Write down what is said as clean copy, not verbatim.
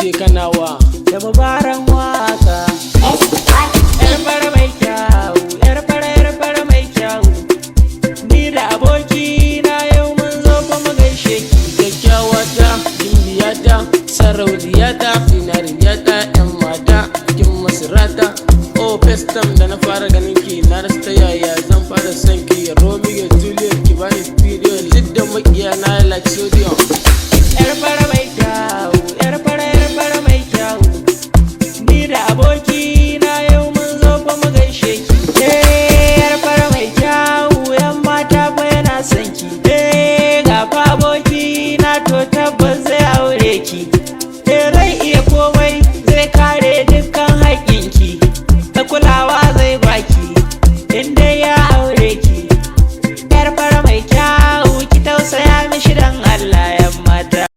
DJ Kanawa. Da Mubarak Waka. Yar fara mai kyau, yar fara, yar fara mai kyau. Ni da aboki na yau mun zo fa mu gaishe ki. Kyakkyawa ta, gimbiyata, sarauniyata, finariyata, yan mata, kin masirata. Oh, first time da na fara ganin ki, na rasa ta yaya zan fara son ki. Romeo Juliet, ki bani period, duk da makiya na like sodium. Yar fara mai kyau, yar fara, yar fara mai kyau. Ni da aboki na yau mun zo fa mu gaishe ki. Eh, yar fara mai kyau, yan mata fa yana son ki. Eh, ga fa aboki na, to tabbas zai aure ki.